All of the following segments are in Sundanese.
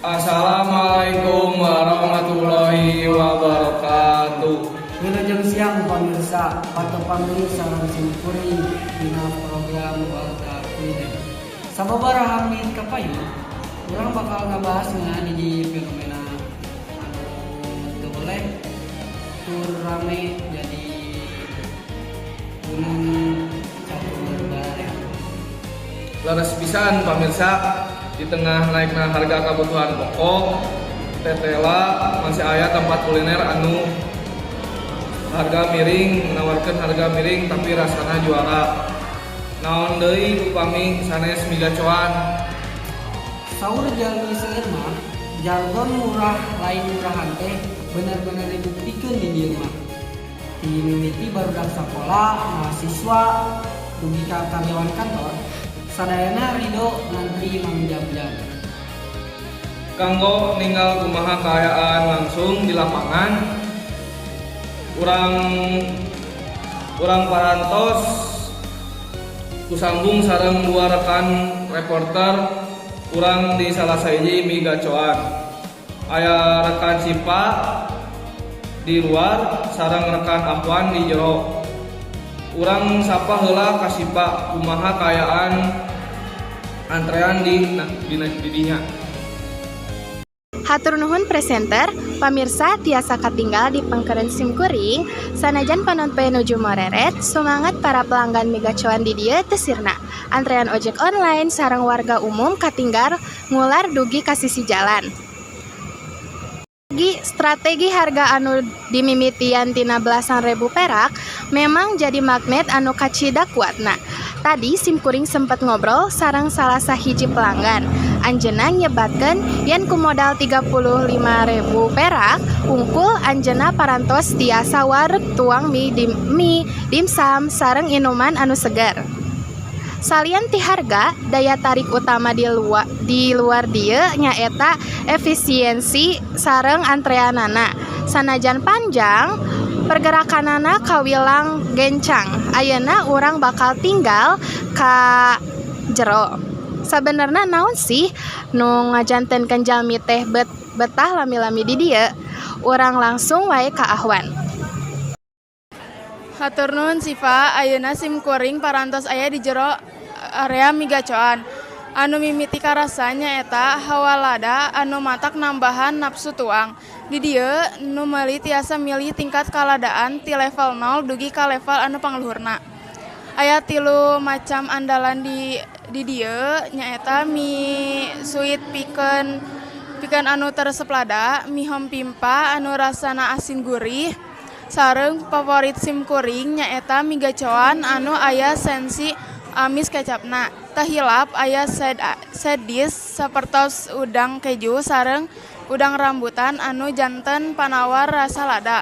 Assalamualaikum warahmatullahi wabarakatuh. Wilujeng siang, pemirsa, patepang deui sareng simkuring dina program Warta Kuliner. Sababaraha menit kapayun, urang bakal ngabahas ngeunaan hiji fenomena anu teu boleh tur rame jadi gunung catur bareng. Leres pisan, pemirsa, di tengah naiknya harga kebutuhan pokok, tetela masih aya tempat kuliner anu harga miring, menawarkan harga miring tapi rasanya juara. Naon deui upami sanes Mie Gacoan. Saur jalmi seueur mah, jargon murah lain murahan teh bener-bener dibuktikan di dieu mah. Ti mimiti barudak sakola, mahasiswa, dugi ka karyawan kantor, sadayana ridho ngantri mangjam-jam. Kanggo ningal kumaha kaayaan langsung di lapangan, urang urang parantos kusambung sareng dua rekan reporter urang di salah sahiji Mie Gacoan. Aya rekan Sipa di luar sareng rekan Ahwan di jero. Urang sapa heula ka Sipa, kumaha kaayaan antrean di dinya. Hatur nuhun, presenter. Pamirsa tiasa katinggal di pengkeren simkuring, sanajan panon poe nuju moreret, semangat para pelanggan Mie Gacoan di dieu teu sirna. Antrean ojek online sareng warga umum katinggal ngular dugi ka sisi jalan. Strategi harga anu dimimitian tina belasan ribu perak memang jadi magnet anu kacida kuatna. Tadi simkuring sempat ngobrol sareng salah sahiji pelanggan. Anjeunna nyebatkeun yen ku modal 35.000 perak hungkul anjeunna parantos tiasa wareg tuang mie, mie dimsum sareng inuman anu seger. Salian ti harga, daya tarik utama di luar dieu nyaeta efisiensi sareng antreanana. Sanajan panjang, pergerakanana kawilang gencang. Ayeuna urang bakal tingal ka jero. Sabenerna naon sih nu ngajantenkeun jalmi teh betah lami-lami di dieu? Urang langsung wae ka Ahwan. Hatur nuhun, Siva. Ayeuna sim kuring parantos aya di jero area Mie Gacoan. Anu mimiti karasa nyaeta hawa lada anu matak nambahan nafsu tuang. Di dieu nu meuli tiasa milih tingkat kaladaan ti level 0 dugi ka level anu pangluhurna. Aya tilu macam andalan di dieu, nyaeta mie sweet pikeun anu teu resep lada, mie hompimpa anu rasana asin gurih, sareng favorit sim kuring nyaeta Mie Gacoan anu aya sensi amis kecapna. Teu hilap aya side dish sapertos udang keju sareng udang rambutan anu janten panawar rasa lada.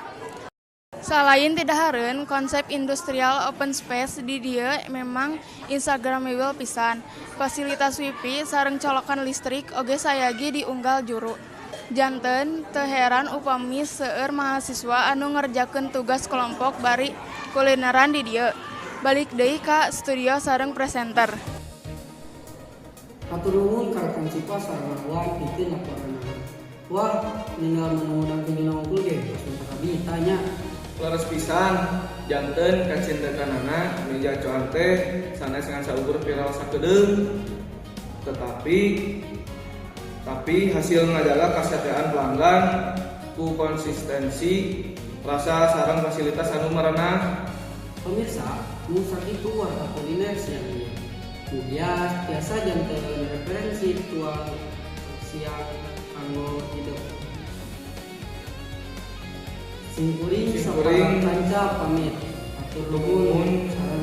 Salain ti dahareun, konsep industrial open space di dieu memang instagramable pisan. Fasilitas wifi sareng colokan listrik oge sayagi di unggal juru. Janten teu heran upami seueur mahasiswa anu ngerjakeun tugas kelompok bari kulineran di dieu. Balik deui ka studio sareng presenter. Hatur nuhun ka rekan Sipa sareng Ahwan pikeun laporanana. Wah, ningal menu udang keju hungkul ge langsung kakabita nya. Leres pisan, janten kacindekanana Mie Gacoan teh sanes ngan saukur viral sakedeung. Tetapi tapi hasil ngajaga kaseteaan pelanggan ku konsistensi rasa sareng fasilitas anu merenah. Pemirsa, nu sakitu Warta Kuliner siang ieu. Mugia tiasa janten referensi tuang siang kanggo hidup. Simkuring Simkuring. Sapara kanca pamit. Hatur nuhun. Nuhun. Sareng